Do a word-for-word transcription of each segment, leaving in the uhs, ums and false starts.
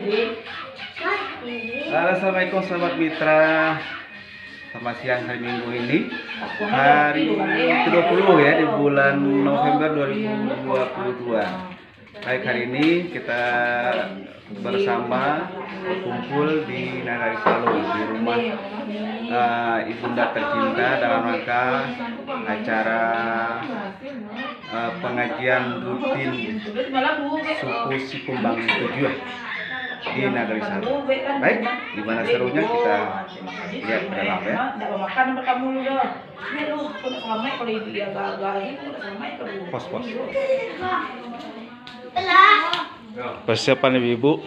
Halo, assalamualaikum sahabat Mitra. Selamat siang hari Minggu ini, hari kedua puluh ya di bulan November dua ribu dua puluh dua. Baik, hari ini kita bersama berkumpul di Nagari Salo, di rumah, eh, Ibunda tercinta dalam rangka acara, eh, pengajian rutin suku Sikumbang Tujuah di Nagari Salo. Baik, di mana serunya kita lihat ke dalam ya. Pos, pos. Persiapan ibu-ibu,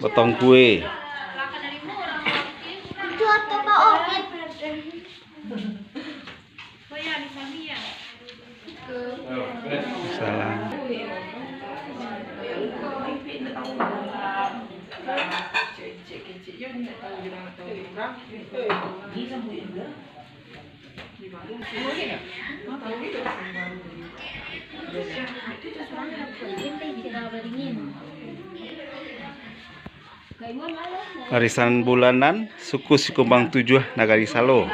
potong kue. Salam. Arisan bulanan suku Sikumbang Tujuah Nagari Salo.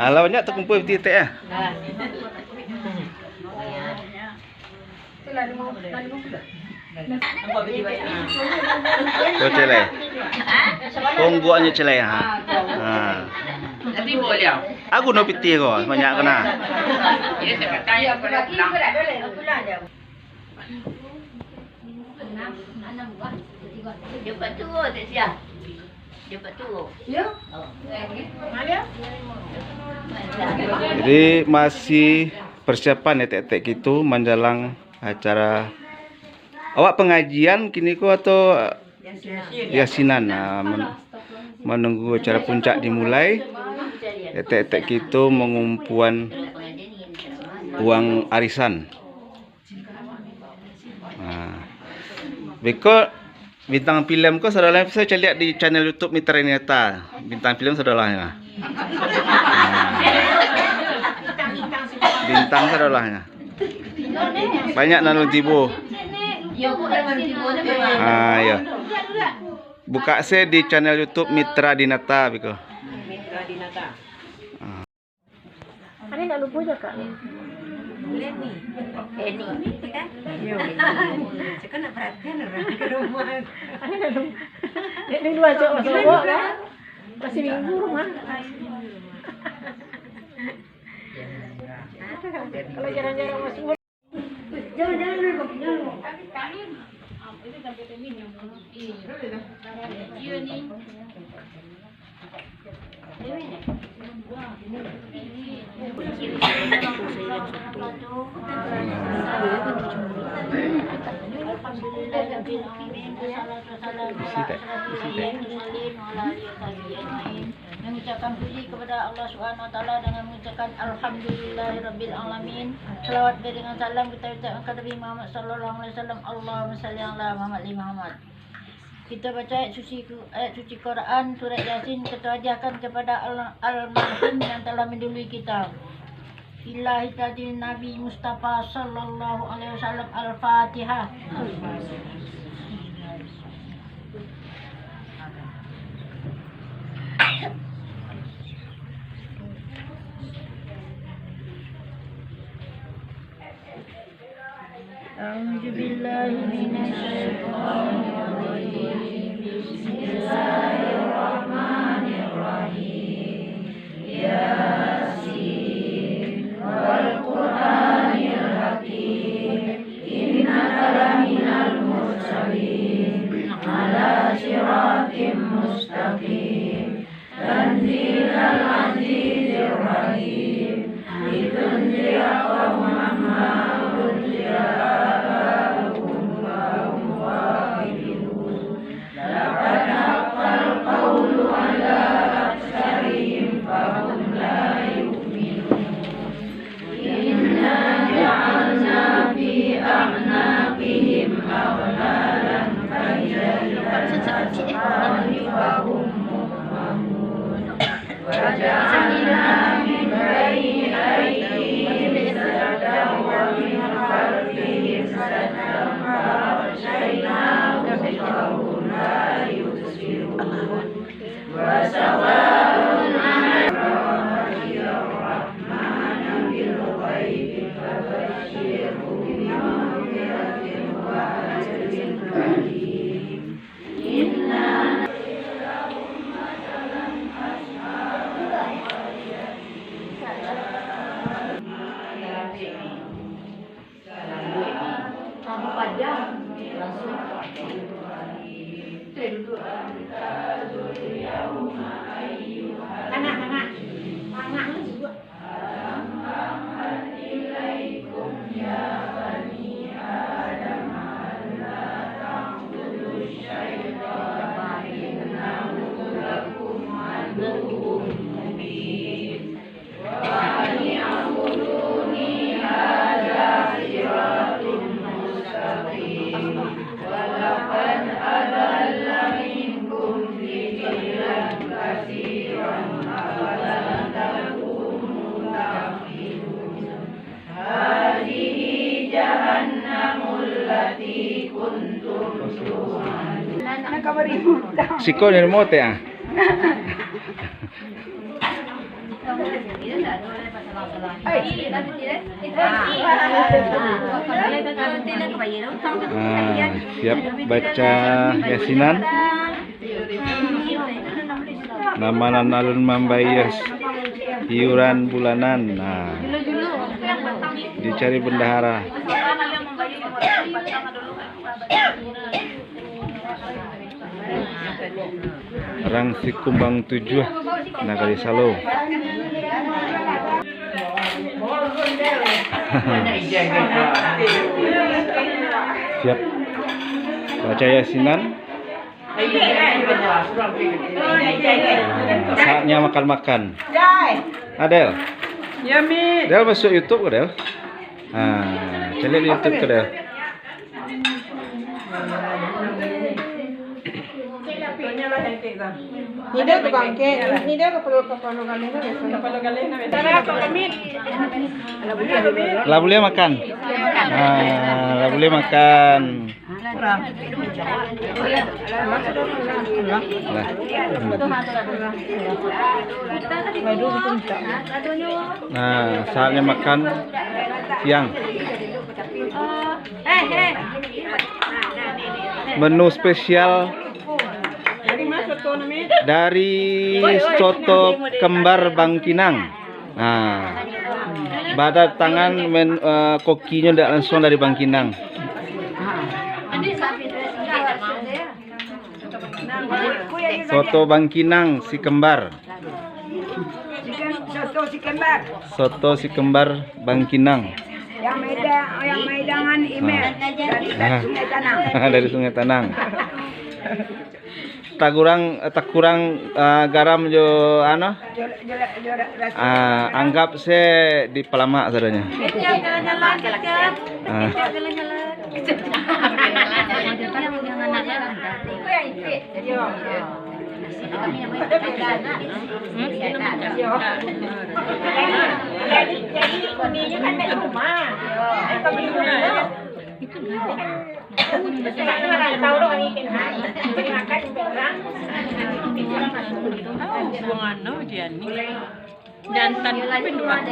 Alah banyak takumpul piti etek ah. Ko celai. Kongguaknyo celai ha. Ha. Aku no piti ko banyak kena. Cepat tu, tak siap. Cepat tu. Jadi masih persiapan etek-etek kitu manjalang acara. Awak pengajian kini ko atau yasinan, ah, men-, menunggu acara puncak dimulai. Etek-etek kitu mangumpuan uang arisan. Nah. Beko bintang film ko sadolah bisa caliak di channel YouTube Mitra Dinata. Bintang film sadolahnyo. Nah. Bintang sadolahnyo. Banyak nan alun tibo. Ah, iyo. Buka se di channel YouTube Mitra Dinata beko. Mitra Dinata. Ah. Ane ndak lupo jo, Kak. Eni, kan? Iyo. Cakap nak perhatian orang ke rumah. Ane ndak lupo. Dek dulu aja masuk awak, kan? Masih minggu rumah. Kalau jarang-jarang masuk. Isi tak? Isi tak? Mengucapkan puji kepada Allah Subhanahu wa Taala dengan mengucapkan Alhamdulillahirabbil alamin. Salawat beriringan salam kita ucapkan kepada Nabi Muhammad sallallahu alaihi wasallam. Allahumma shalli ala Muhammad li Muhammad. Kita baca ayat suci, ayat suci Quran, surat Yasin, kita hadiahkan kepada al-, almarhum yang telah mendahului kita. Ilahi tadi Nabi Mustafa sallallahu alaihi wasallam. Al-Fatihah. أعوذ بالله من الشيطان الرجيم. بسم الله الرحمن الرحيم. ياسين والقرآن الحكيم. إنك لمن المرسلين على صراط مستقيم. تنزيل العزيز الرحيم. لتنذر قوما ما أنذر آباؤهم فهم غافلون. لقد حق القول على أكثرهم فهم لا وجعلنا من بين أيديهم سدا ومن خلفهم سدا فأغشيناهم فهم لا يبصرون. وسواء عليهم أأنذرتهم أم لم تنذرهم لا يؤمنون. Anak, anak. Anak lu juga. Siko ni remote ah. Ah, siap baca yasinan. Nama nan alun mambayia iuran bulanan, nah, dicari bendahara. Rang Sikumbang Tujuah, Nagari Salo. Siap baca yasinan. Saatnya makan-makan. Adel. Ya, Mi. Del, masuk YouTube ko, Del? Ah, cari di YouTube ko, Del. Ni dia tukang kek, ni dia kepala, kepala galih tu biasa. Lah buliah makan. Ah, lah buliah makan. Nah. Nah, saatnya makan siang. Menu spesial dari soto kembar Bangkinang. Nah, badatangan men-, eh, kokinyo ndak langsung dari Bangkinang. Soto Bangkinang si kembar. Soto si kembar. Soto si kembar Bangkinang. Yang Medan, yang Medan Imer dari Sungai Tanang. Dari Sungai Tanang. Takurang, eh, takurang, eh, garam jo, anu? Jo, jo, jo, rasa. Ah, anggap se dipalamak sadonyo. Ah. Jadi, jadi kuninya kan dari rumah. Kami dulu. Tahu lo kami kenal. Makan orang. Tahu buang anu dia ni. Jantan tu kan dua.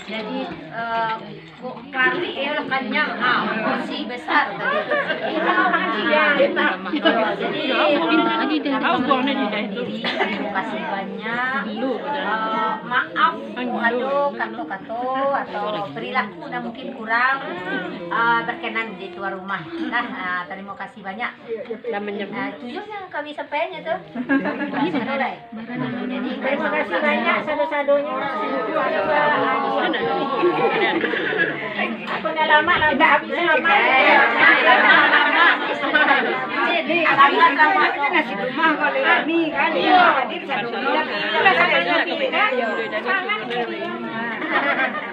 Jadi, eh, kok kari, eh, lah kanyang. Ah, porsi besar tadi. Jadi, terima kasih banyak. Eh, maaf, ada kata-kata atau perilaku yang mungkin kurang, eh, berkenan di tuan rumah. Nah, eh, terima kasih banyak. Namanya. Ah, itu je yang kami sampaikan tu. Jadi, terima kasih banyak sado-sadonyo. Aku dah lama lah, dah habis lama. Jadi, habis lama tu nasi rumah kalau ni kan. Jadi, sado-sadonyo. Sangat.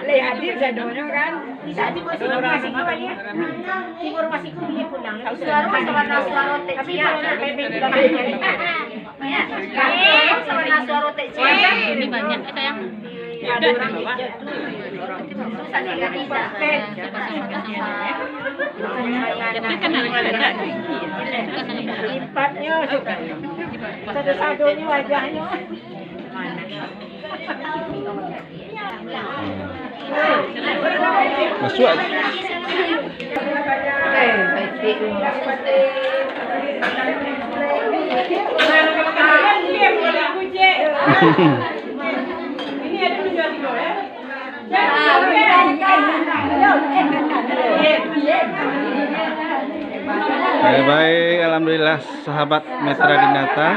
Leh hadir sadonyo kan. Bisa tibo siko masih kuat ya. Tibo rumah siko bini pulang. Suaro sawarna suaro teh ciek. Sawarna suaro teh ciek. Ini banyak, eh, sayang. Ada orang bijak tu. Susah sih, kan, tidak. Tapi kan harus ada. Sipatnyo, sado-sadonyo wajahnyo. Masuk aja. Baik-baik, alhamdulillah, sahabat Mitra Dinata,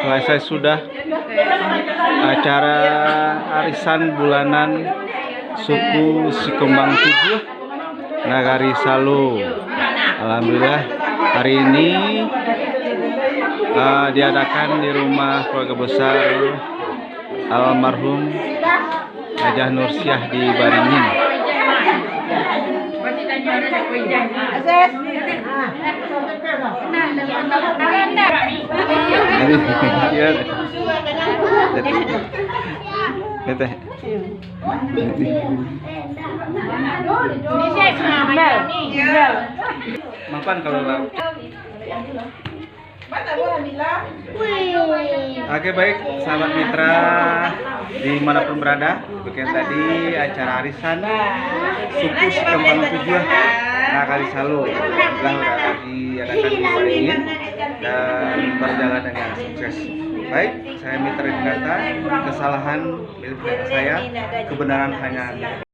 selesai sudah acara arisan bulanan suku Sikumbang Tujuah, Nagari Salo. Alhamdulillah, hari ini, eh, diadakan di rumah keluarga besar almarhum Hajah Nursiah di Baringin. Iya. Teteh. Maafkan kalau Oke, baik, sahabat Mitra, di manapun berada, demikian tadi acara arisan suku Sikumbang Tujuah, Nagari Salo, lah diadakan di Baringin dan berjalan dengan sukses. Baik, saya Mitra Dinata, kesalahan milik saya, kebenaran hanya milik